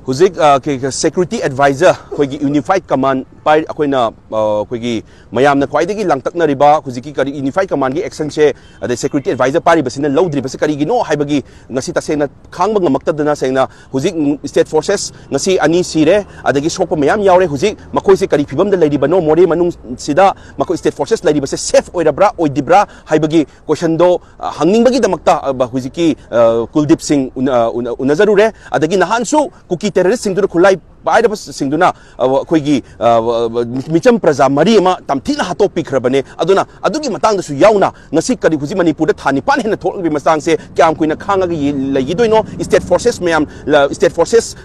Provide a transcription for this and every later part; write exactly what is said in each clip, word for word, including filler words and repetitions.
ꯍꯧꯖꯤꯛ security adviser ꯑꯩꯈꯣꯏꯒꯤ ꯌꯨꯅꯤꯐꯥꯏꯠ common ꯄꯥꯏ ꯑꯩꯈꯣꯏꯅ ꯑꯩꯈꯣꯏꯒꯤ ꯃꯌꯥꯝꯅ ꯈ꯭ꯋꯥꯏꯗꯒꯤ ꯂꯥꯡꯇꯛꯅꯔꯤꯕ ꯍꯧꯖꯤꯛꯀꯤ ꯀꯔꯤ ꯌꯨꯅꯤꯐꯥꯏꯠ ꯀꯃꯥꯟꯒꯤ ꯑꯦꯛꯁꯟꯁꯦ, ꯑꯗꯩ ꯁꯦꯀ꯭ꯌꯨꯔꯤꯇꯤ ꯑꯦꯗꯚꯥꯏꯖꯔ ꯄꯥꯏꯔꯤꯕꯁꯤꯅ ꯂꯧꯗ꯭ꯔꯤꯕꯁꯤ ꯀꯔꯤꯒꯤꯅꯣ ꯍꯥꯏꯕꯒꯤ ꯉꯁꯤ ꯇꯁꯦꯡꯅ ꯈꯥꯡꯕ ꯉꯝꯃꯛꯇꯗꯅ ꯁꯦꯡꯅ ꯍꯧꯖꯤꯛ ꯁ꯭ꯇꯦꯠ ꯐꯣꯔꯁꯦꯁ ꯉꯁꯤ ꯑꯅꯤ ꯁꯤꯔꯦ, ꯑꯗꯒꯤ ꯁꯣꯛꯄ ꯃꯌꯥꯝ ꯌꯥꯎꯔꯦ꯫ ꯍꯧꯖꯤꯛ ꯃꯈꯣꯏꯁꯦ ꯀꯔꯤ ꯐꯤꯕꯝꯗ ꯂꯩꯔꯤꯕꯅꯣ ꯃꯣꯔꯦ ꯃꯅꯨꯡꯁꯤꯗ ꯃꯈꯣꯏ ꯁ꯭ꯇꯦꯠ ꯐꯣꯔꯁꯦꯁ ꯂꯩꯔꯤꯕꯁꯦ ꯁꯦꯐ ꯑꯣꯏꯔꯕ꯭ꯔꯥ ꯑꯣꯏꯗ꯭ꯔꯤꯕ꯭ꯔꯥ ꯍꯥꯏꯕꯒꯤ ꯀꯣꯏꯁꯟꯗꯣ ꯍꯪꯅꯤꯡꯕꯒꯤ ꯗꯃꯛꯇ ꯍꯧꯖꯤꯛꯀꯤ ꯀꯨꯜꯗꯤꯞ ꯁꯤꯡ ꯎꯅꯖꯔꯨꯔꯦ꯫ ꯑꯗꯒꯤ ꯅꯍꯥꯟꯁꯨ ꯀꯨꯀꯤ ꯇꯦꯔꯣꯔꯤꯁ ꯁꯤꯡꯗꯨꯅ ꯈꯨꯠꯂꯥꯏ ꯄꯥꯏꯔꯕꯁꯤꯡꯗꯨꯅ ꯑꯩꯈꯣꯏꯒꯤ ꯃꯤꯆꯝ ꯄ꯭ꯔꯖꯥ ꯃꯔꯤ ꯑꯃ ꯇꯝꯊꯤꯅ ꯍꯥꯠꯇꯣꯛꯄꯤꯈ꯭ꯔꯕꯅꯦ꯫ ꯑꯗꯨꯅ ꯑꯗꯨꯒꯤ ꯃꯇꯥꯡꯗꯁꯨ ꯌꯥꯎꯅ ꯉꯁꯤ ꯀꯔꯤ ꯍꯧꯖꯤꯛ ꯃꯅꯤꯄꯨꯔꯗ ꯊꯥ ꯅꯤꯄꯥꯟ ꯍꯦꯟꯅ ꯊꯣꯛꯂꯛꯂꯤꯕ ꯃꯇꯥꯡꯁꯦ ꯀꯌꯥꯝ ꯀꯨꯏꯅ ꯈꯥꯡꯉꯒ ꯂꯩꯈꯤꯗꯣꯏꯅꯣ? ꯁ꯭ꯇꯦꯠ ꯐꯣꯔꯁꯦꯁ ꯃꯌꯥꯝ, ꯁ꯭ꯇꯦꯠ ꯐꯣꯔꯁꯦꯁ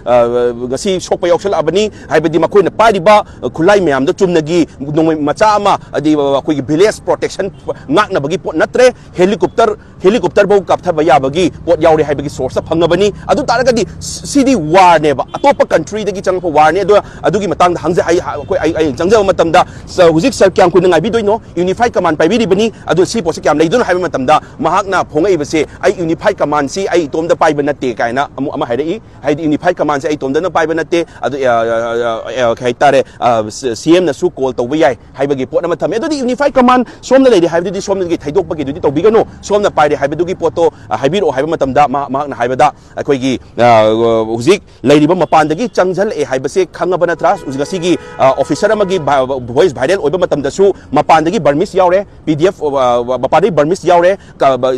ꯉꯁꯤ ꯁꯣꯛꯄ ꯌꯥꯎꯁꯜꯂꯛꯑꯕꯅꯤ꯫ ꯍꯥꯏꯕꯗꯤ ꯃꯈꯣꯏꯅ ꯄꯥꯏꯔꯤꯕ ꯈꯨꯠꯂꯥꯏ ꯃꯌꯥꯝꯗꯣ ꯆꯨꯝꯅꯒꯤ ꯅꯣꯡꯃꯩ ꯃꯆꯥ ꯑꯃ, ꯑꯗꯩ ꯑꯩꯈꯣꯏꯒꯤ ꯚꯤꯂꯦꯖ ꯄ꯭ꯔꯣꯇꯦꯛꯁꯟ ꯉꯥꯛꯅꯕꯒꯤ ꯄꯣꯠ ꯅꯠꯇ꯭ꯔꯦ꯫ ꯍꯦꯂꯤꯀꯣꯞꯇꯔ ꯍꯦꯂꯤꯀꯣꯞꯇꯔꯐꯧ ꯀꯥꯞꯊꯕ ꯌꯥꯕꯒꯤ ꯄꯣꯠ ꯌꯥꯎꯔꯦ ꯍꯥꯏꯕꯒꯤ ꯁꯣꯔꯁꯇ ꯐꯪꯉꯕꯅꯤ꯫ ꯑꯗꯨ ꯇꯥꯔꯒꯗꯤ ꯁꯤꯗꯤ ꯋꯥꯔꯅꯦꯕ, ꯑꯇꯣꯞꯄ ꯀꯟꯇ꯭ꯔꯤꯗꯒꯤ ꯆꯪꯉꯛꯄ ꯋꯥꯔꯅꯤ꯫ ꯑꯗꯣ ꯑꯗꯨꯒꯤ ꯃꯇꯥꯡꯗ ꯍꯪꯖ ꯑꯩ ꯑꯩꯈꯣꯏ ꯑꯩ ꯑꯩ ꯆꯪꯖꯕ ꯃꯇꯝꯗ ꯍꯧꯖꯤꯛ ꯁꯥꯔ ꯀꯌꯥꯝ ꯀꯨꯏꯅ ꯉꯥꯏꯕꯤꯗꯣꯏꯅꯣ? ꯌꯨꯅꯤꯐꯥꯏꯠ ꯀꯃꯥꯟ ꯄꯥꯏꯕꯤꯔꯤꯕꯅꯤ, ꯑꯗꯨ ꯁꯤ ꯄꯣꯠꯁꯤ ꯀꯌꯥꯝ ꯂꯩꯗꯣꯏꯅꯣ ꯍꯥꯏꯕ ꯃꯇꯝꯗ ꯃꯍꯥꯛꯅ ꯐꯣꯡꯉꯛꯏꯕꯁꯦ, "ꯑꯩ ꯌꯨꯅꯤꯐꯥꯏꯠ ꯀꯃꯥꯟꯁꯤ ꯑꯩ ꯏꯇꯣꯝꯗ ꯄꯥꯏꯕ ꯅꯠꯇꯦ" ꯀꯥꯏꯅ ꯑꯃꯨꯛ ꯑꯃ ꯍꯥꯏꯔꯛꯏ꯫ ꯍꯥꯏꯗꯤ ꯌꯨꯅꯤꯐꯥꯏꯠ ꯀꯃꯥꯟꯁꯦ ꯑꯩ ꯏꯇꯣꯝꯗꯅ ꯄꯥꯏꯕ ꯅꯠꯇꯦ, ꯑꯗꯨ ꯀꯩ ꯍꯥꯏꯇꯥꯔꯦ, ꯁꯤ ꯑꯦꯝꯅꯁꯨ ꯀꯣꯜ ꯇꯧꯕ ꯌꯥꯏ ꯍꯥꯏꯕꯒꯤ ꯄꯣꯠ ꯑꯃ ꯊꯝꯃꯦ꯫ ꯑꯗꯨꯗꯤ ꯌꯨꯅꯤꯐꯥꯏꯠ ꯀꯃꯥꯟ ꯁꯣꯝꯅ ꯂꯩꯔꯦ ꯍꯥꯏꯕꯗꯨꯗꯤ ꯁꯣꯝꯗꯒꯤ ꯊꯩꯗꯣꯛꯄꯒꯤꯗꯨꯗꯤ ꯇꯧꯕꯤꯒꯅꯨ, ꯁꯣꯝꯅ ꯄꯥꯏꯔꯦ ꯍꯥꯏꯕꯗꯨꯒꯤ ꯄꯣꯠꯇꯣ ꯍꯥꯏꯕꯤꯔꯛꯑꯣ ꯍꯥꯏꯕ ꯃꯇꯝꯗ ꯃꯍꯥꯛꯅ ꯍꯥꯏꯕꯗ ꯑꯩꯈꯣꯏꯒꯤ ꯍꯧꯖꯤꯛ ꯂꯩꯔꯤꯕ ꯃꯄꯥꯟꯗꯒꯤ ꯆꯪꯁꯤꯜꯂꯛꯑꯦ ꯍꯥꯏꯕꯁꯦ ꯈꯪꯉꯕ ꯅꯠꯇ꯭ꯔꯥ? ꯉꯁꯤꯒꯤ ꯑꯣꯐꯤꯁꯔ ꯑꯃꯒꯤ ꯚꯣꯏꯁ ꯚꯥꯏꯔꯦꯜ ꯑꯣꯏꯕ ꯃꯇꯝꯗꯁꯨ ꯃꯄꯥꯟꯗꯒꯤ ꯕꯔꯃꯤꯁ ꯌꯥꯎꯔꯦ, ꯄꯤ ꯗꯤ ꯑꯦꯐ ꯃꯄꯥꯟꯗꯒꯤ ꯕꯔꯃꯤꯁ ꯌꯥꯎꯔꯦ,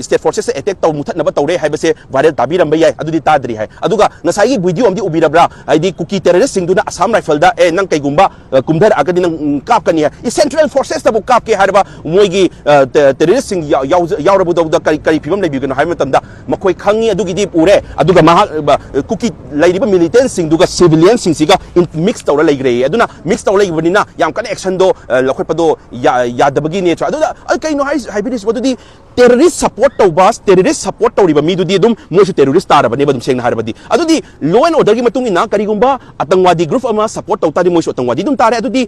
ꯁ꯭ꯇꯦꯠ ꯐꯣꯔꯁꯦꯁ ꯑꯦꯇꯦꯛ ꯇꯧ ꯃꯨꯊꯠꯅꯕ ꯇꯧꯔꯦ ꯍꯥꯏꯕꯁꯦ ꯚꯥꯏꯔꯦꯜ ꯇꯥꯕꯤꯔꯝꯕ ꯌꯥꯏ, ꯑꯗꯨꯗꯤ ꯇꯥꯗ꯭ꯔꯤ ꯍꯥꯏ꯫ ꯑꯗꯨꯒ ꯉꯁꯥꯏꯒꯤ ꯚꯤꯗꯤꯑꯣ ꯑꯃꯗꯤ ꯎꯕꯤꯔꯕ꯭ꯔꯥ? ꯍꯥꯏꯗꯤ ꯀꯨꯀꯤ ꯇꯦꯔꯣꯔꯤꯁꯁꯤꯡꯗꯨꯅ ꯑꯁꯥꯝ ꯔꯥꯏꯐꯜꯗ, "ꯑꯦ, ꯅꯪ ꯀꯩꯒꯨꯝꯕ ꯀꯨꯝꯊꯔꯛꯑꯒꯗꯤ ꯅꯪ ꯀꯥꯞꯀꯅꯤ" ꯍꯥꯏ꯫ ꯁꯦꯟꯇ꯭ꯔꯦꯜ ꯐꯣꯔꯁꯦꯁꯇꯕꯨ ꯀꯥꯞꯀꯦ ꯍꯥꯏꯔꯕ ꯃꯣꯏꯒꯤ ꯇꯦꯔꯣꯔꯤꯁꯁꯤꯡ ꯌꯥꯎꯔꯕꯗꯧꯗ ꯀꯔꯤ ꯀꯔꯤ ꯐꯤꯕꯝ ꯂꯩꯕꯤꯒꯅꯣ ꯍꯥꯏꯕ ꯃꯇꯝꯗ ꯃꯈꯣꯏ ꯈꯪꯉꯤ, ꯑꯗꯨꯒꯤꯗꯤ ꯎꯔꯦ꯫ ꯑꯗꯨꯒ ꯃꯍꯥꯛ ꯀꯨꯀꯤ ꯂꯩꯔꯤꯕ ꯃꯤꯂꯤꯇꯦꯟꯁꯤꯡꯗꯨꯒ ꯁꯤꯚꯤꯂꯤꯌꯟꯁꯤꯡꯁꯤꯒ ꯃꯤꯛꯁ ꯇꯧꯔ ꯂꯩꯈ꯭ꯔꯦ꯫ ꯑꯗꯨꯅ ꯃꯤꯛꯁ ꯇꯧꯔ ꯂꯩꯕꯅꯤꯅ ꯌꯥꯝ ꯀꯟꯅ ꯑꯦꯛꯁꯟꯗꯣ ꯂꯧꯈꯠꯄꯗꯣ ꯌꯥꯗꯕꯒꯤ ꯅꯦꯆꯔ꯫ ꯑꯗꯨꯗ ꯀꯩꯅꯣ ꯍꯥꯏ ꯍꯥꯏꯕꯤꯔꯤꯁꯤꯕꯣ? ꯑꯗꯨꯗꯤ ꯇꯦꯔꯣꯔꯤꯁ ꯁꯄꯣꯔꯠ ꯇꯧꯕ, ꯇꯦꯔꯣꯔꯤꯁ ꯁꯄꯣꯔꯠ ꯇꯧꯔꯤꯕ ꯃꯤꯗꯨꯗꯤ ꯑꯗꯨꯝ ꯃꯣꯏꯁꯨ ꯇꯦꯔꯣꯔꯤꯁ ꯇꯥꯔꯕꯅꯦꯕ, ꯑꯗꯨꯝ ꯁꯦꯡꯅ ꯍꯥꯏꯔꯕꯗꯤ꯫ ꯑꯗꯨꯗꯤ ꯂꯣ ꯑꯦꯟ ꯑꯣꯔꯗꯔꯒꯤ ꯃꯇꯨꯡ ꯏꯟꯅ ꯀꯔꯤꯒꯨꯝꯕ ꯑꯇꯪꯋꯥꯗꯤ ꯒ꯭ꯔꯨꯞ ꯑꯃ ꯁꯄꯣꯔꯠ ꯇꯧ ꯇꯥꯔꯗꯤ ꯃꯣꯏꯁꯨ ꯑꯇꯪꯋꯥꯗꯤ ꯑꯗꯨꯝ ꯇꯥꯔꯦ꯫ ꯑꯗꯨꯗꯤ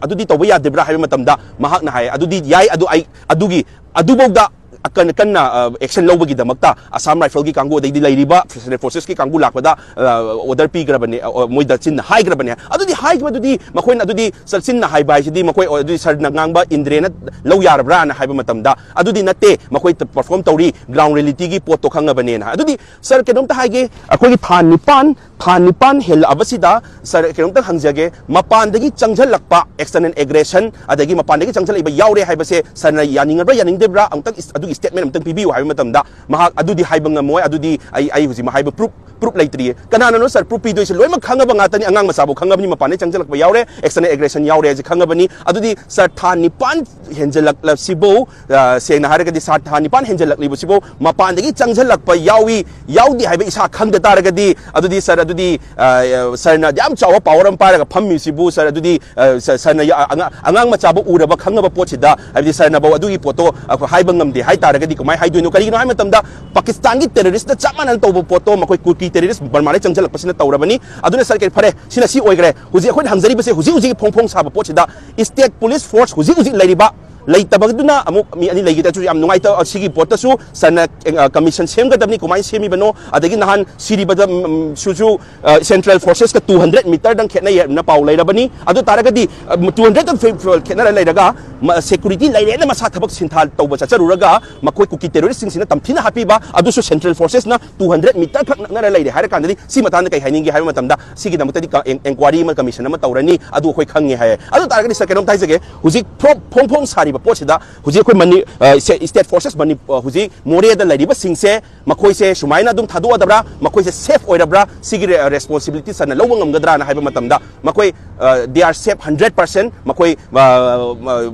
ꯑꯗꯨꯗꯤ ꯇꯧꯕ ꯌꯥꯗꯕ꯭ꯔꯥ ꯍꯥꯏꯕ ꯃꯇꯝꯗ ꯃꯍꯥꯛꯅ ꯍꯥꯏ, "ꯑꯗꯨꯗꯤ ꯌꯥꯏ, ꯑꯗꯨ ꯑꯩ ꯑꯗꯨꯒꯤ ꯑꯗꯨꯐꯥꯎꯗ ꯑꯀꯟ-, ꯀꯟꯅ, ꯑ, action ꯂꯧꯕꯒꯤꯗꯃꯛꯇ Assam Rifle ꯒꯤ ꯀꯥꯡꯕꯨ, ꯑꯗꯩꯗꯤ ꯂꯩꯔꯤꯕ Central Forces ꯀꯤ ꯀꯥꯡꯕꯨ ꯂꯥꯛꯄꯗ, ꯑ, order ꯄꯤꯈ꯭ꯔꯕꯅꯦ, ꯑ, ꯃꯣꯏꯗ ꯆꯤꯟꯅ ꯍꯥꯏꯈ꯭ꯔꯕꯅꯦ꯫ ꯑꯗꯨꯗꯤ ꯍꯥꯏꯈꯤꯕꯗꯨꯗꯤ ꯃꯈꯣꯏꯅ ꯑꯗꯨꯗꯤ ꯆ-, ꯆꯤꯟꯅ ꯍꯥꯏꯕ ꯍꯥꯏꯁꯤꯗꯤ ꯃꯈꯣꯏ, ꯑ, ꯑꯗꯨꯗꯤ ꯁꯥꯔꯅ ꯉꯥꯡꯕ ꯏꯟꯗ꯭ꯔꯦꯅ ꯂꯧ ꯌꯥꯔꯕ꯭ꯔꯥꯅ ꯍꯥꯏꯕ ꯃꯇꯝꯗ, ꯑꯗꯨꯗꯤ ꯅꯠꯇꯦ, ꯃꯈꯣꯏ perform ꯇꯧꯔꯤ, ground reality ꯒꯤ ꯄꯣꯠꯇꯣ ꯈꯪꯉꯕꯅꯦꯅ꯫ ꯑꯗꯨꯗꯤ ꯁꯥꯔ, ꯀꯩꯅꯣꯝꯇ ꯍꯥꯏꯒꯦ, ꯑꯩꯈꯣꯏꯒꯤ ꯊꯥ ꯅꯤꯄꯥꯟ, ꯊꯥ ꯅꯤꯄꯥꯟ ꯍꯦꯜꯂꯛꯑꯕꯁꯤꯗ ꯁꯥꯔ, ꯀꯩꯅꯣꯝꯇ ꯍꯪꯖꯒꯦ, ꯃꯄꯥꯟꯗꯒꯤ ꯆꯪꯁꯤꯜꯂꯛꯄ external aggression, ꯑꯗꯒꯤ ꯃꯄꯥꯟꯗꯒꯤ ꯆꯪꯁꯤꯜꯂꯛꯏꯕ ꯌꯥꯎꯔꯦ ꯍꯥꯏꯕꯁꯦ ꯁꯥꯔꯅ ꯌꯥꯅꯤꯡꯉꯕ꯭ꯔꯥ, ꯌꯥꯅꯤꯡꯗꯕ꯭ꯔꯥ? ꯑꯃꯨꯛꯇꯪ ꯏꯁ-, ꯑꯗꯨꯒꯤ statement ꯑꯃꯨꯛꯇꯪ ꯄꯤꯕꯤꯌꯨ ꯍꯥꯏꯕ ꯃꯇꯝꯗ, ꯃꯍꯥꯛ ꯑꯗꯨꯗꯤ ꯍꯥꯏꯕ ꯉꯝꯃꯣꯏ, ꯑꯗꯨꯗꯤ ꯑꯩ, ꯑꯩ ꯍꯧꯖꯤꯛ ꯍꯥꯏꯕ proof, proof ꯂꯩꯇ꯭ꯔꯤꯌꯦ꯫ ꯀꯅꯥꯅꯅꯣ ꯁꯥꯔ proof ꯄꯤꯗꯣꯏꯁꯦ? ꯂꯣꯏꯅꯃꯛ ꯈꯪꯉꯕ ꯉꯥꯛꯇꯅꯤ, ꯑꯉꯥꯡ ꯃꯆꯥꯐꯥꯎ ꯈꯪꯉꯕꯅꯤ, ꯃꯄꯥꯟꯗꯒꯤ ꯆꯪꯁꯤꯜꯂꯛꯄ ꯌꯥꯎꯔꯦ, external aggression ꯌꯥꯎꯔꯦ ꯍꯥꯏꯁꯦ ꯈꯪꯉꯕꯅꯤ꯫ ꯑꯗꯨꯗꯤ ꯁꯥꯔ, ꯊꯥ ꯅꯤꯄꯥꯟ ꯍꯦꯟꯖꯜꯂꯛꯂꯕꯁꯤꯕꯨ, ꯑ, ꯁꯦꯡꯅ ꯍꯥꯏꯔꯒꯗꯤ ꯁꯥꯔ, ꯊꯥ ꯅꯤꯄꯥꯟ ꯍꯦꯟꯖꯜꯂꯛꯂꯤꯕꯁꯤꯕꯨ ꯃꯄꯥꯟꯗꯒꯤ ꯆꯪꯁꯤꯜꯂꯛꯄ ꯌꯥꯎꯏ, ꯌꯥꯎꯗꯦ ꯍꯥꯏꯕ ꯏꯁꯥ ꯈꯪꯗ ꯇꯥꯔꯒꯗꯤ, ꯑꯗꯨꯗꯤ ꯁꯥꯔ, ꯑꯗꯨꯗꯤ, ꯑ, ꯁꯥꯔꯅ ꯌꯥꯝ ꯆꯥꯎꯕ power ꯑꯃ ꯄꯥꯏꯔꯒ ꯐꯝꯃꯤꯁꯤꯕꯨ ꯁꯥꯔ, ꯑꯗꯨꯗꯤ, ꯑ, ꯁ-, ꯁꯥꯔꯅ ꯌꯥ-, ꯑꯉꯥ-, ꯑꯉꯥꯡ ꯃꯆꯥꯕꯨ ꯎꯔꯕ ꯈꯪꯉꯕ ꯄꯣꯠꯁꯤꯗ, ꯍꯥꯏꯕꯗꯤ ꯁꯥꯔꯅꯐꯧ ꯑꯗꯨꯒꯤ ꯄꯣꯠꯇꯣ ꯑꯩꯈꯣꯏ ꯍꯥꯏꯕ ꯉꯝꯗꯦ ꯍꯥꯏ ꯇꯥꯔꯒꯗꯤ ꯀꯃꯥꯏꯅ ꯍꯥꯏꯗꯣꯏꯅꯣ? ꯀꯔꯤꯒꯤꯅꯣ ꯍꯥꯏꯕ ꯃꯇꯝꯗ ꯄꯥꯀꯤꯁꯇꯥꯟꯒꯤ terrorist ꯅ ꯆꯞ ꯃꯥꯟꯅꯅ ꯇꯧꯕ ꯄꯣꯠꯇꯣ ꯃꯈꯣꯏ ꯀꯨꯀꯤ terrorist ꯕꯔꯃꯥꯗꯒꯤ ꯆꯪꯁꯤꯜꯂꯛꯄꯁꯤꯅ ꯇꯧꯔꯕꯅꯤ꯫ ꯑꯗꯨꯅ ꯁꯥꯔ, ꯀꯩ, ꯐꯔꯦ, ꯁꯤꯅ ꯁꯤ ꯑꯣꯏꯈ꯭ꯔꯦ꯫ ꯍꯧꯖꯤꯛ ꯑꯩꯈꯣꯏꯅ ꯍꯪꯖꯔꯤꯕꯁꯦ ꯍꯧꯖꯤꯛ ꯍꯧꯖꯤꯛꯀꯤ ꯐꯣꯡ ꯐꯣꯡ ꯁꯥꯕ ꯄꯣꯠꯁꯤꯗ state police force ꯍꯧꯖꯤꯛ ꯍꯧꯖꯤꯛ ꯂꯩꯔꯤꯕ, ꯂꯩꯇꯕꯗꯨꯅ ꯑꯃꯨꯛ ꯃꯤ ꯑꯅꯤ ꯂꯩꯈꯤꯗ꯭ꯔꯁꯨ ꯌꯥꯝ ꯅꯨꯡꯉꯥꯏꯇꯕ꯫ ꯁꯤꯒꯤ ꯄꯣꯠꯇꯁꯨ ꯁꯥꯔꯅ, ꯑ, commission ꯁꯦꯝꯒꯗꯕꯅꯤ, ꯀꯃꯥꯏꯅ ꯁꯦꯝꯃꯤꯕꯅꯣ, ꯑꯗꯒꯤ ꯅꯍꯥꯟ ꯁꯤꯔꯤꯕꯗ, ꯎꯝ, ꯁꯨꯁꯨ, ꯑ, Central Forces ꯀ two hundred meter ꯗꯪ ꯈꯦꯠꯅꯩ ꯍꯥꯏꯅ ꯄꯥꯎ ꯂꯩꯔꯕꯅꯤ꯫ ꯑꯗꯨ ꯇꯥꯔꯒꯗꯤ, ꯑ, two hundred ꯈꯦꯠꯅꯔ ꯂꯩꯔꯒ, ꯃ-, security ꯂꯩꯔꯦꯅ ꯃꯁꯥ ꯊꯕꯛ ꯁꯤꯟꯊꯥ ꯇꯧꯕ ꯆꯠꯆꯔꯨꯔꯒ ꯃꯈꯣꯏ ꯀꯨꯀꯤ terrorist ꯁꯤꯡꯁꯤꯅ ꯇꯝꯊꯤꯅ ꯍꯥꯠꯄꯤꯕ, ꯑꯗꯨꯁꯨ Central Forces ꯅ two hundred meter ꯈꯛ ꯅꯛꯅꯔ ꯂꯩꯔꯦ ꯍꯥꯏꯔ ꯀꯥꯟꯗꯗꯤ ꯁꯤ ꯃꯇꯥꯡꯗ ꯀꯩ ꯍꯥꯏꯅꯤꯡꯒꯦ ꯍꯥꯏꯕ ꯃꯇꯝꯗ, ꯁꯤꯒꯤꯗꯃꯛꯇꯗꯤ ꯀ-, en-, enquiry ꯑꯃ, commission ꯑꯃ ꯇꯧꯔꯅꯤ, ꯑꯗꯨ ꯑꯩꯈꯣꯏ ꯈꯪꯉꯦ ꯍꯥꯏꯌꯦ꯫ ꯑꯗꯨ ꯇꯥꯔꯒꯗꯤ ꯁꯥꯔ, ꯀꯩꯅꯣꯝꯇ ꯍꯥꯏꯖꯒꯦ, ꯍꯧꯖꯤꯛ ꯐ꯭ꯔꯣ-, ꯐꯣꯡ ꯐꯣꯡ ꯁꯥꯔꯤꯕ ꯄꯣꯠꯁꯤꯗ ꯍꯧꯖꯤꯛ ꯑꯩꯈꯣꯏ ꯃꯅꯤ-, ꯑ, ꯁꯦ-, state forces ꯃꯅꯤ-, ꯑ, ꯍꯧꯖꯤꯛ ꯃꯣꯔꯦꯗ ꯂꯩꯔꯤꯕꯁꯤꯡꯁꯦ ꯃꯈꯣꯏꯁꯦ ꯁꯨꯃꯥꯏꯅ ꯑꯗꯨꯝ ꯊꯥꯗꯣꯛꯑꯗꯕ꯭ꯔꯥ, ꯃꯈꯣꯏꯁꯦ safe ꯑꯣꯏꯔꯕ꯭ꯔꯥ, ꯁꯤꯒꯤ ꯔꯦ-, responsibility ꯁꯥꯔꯅ ꯂꯧꯕ ꯉꯝꯒꯗ꯭ꯔꯥꯅ ꯍꯥꯏꯕ ꯃꯇꯝꯗ, ꯃꯈꯣꯏ, ꯑ, they are safe hundred percent꯫ ꯃꯈꯣꯏ, ꯑ,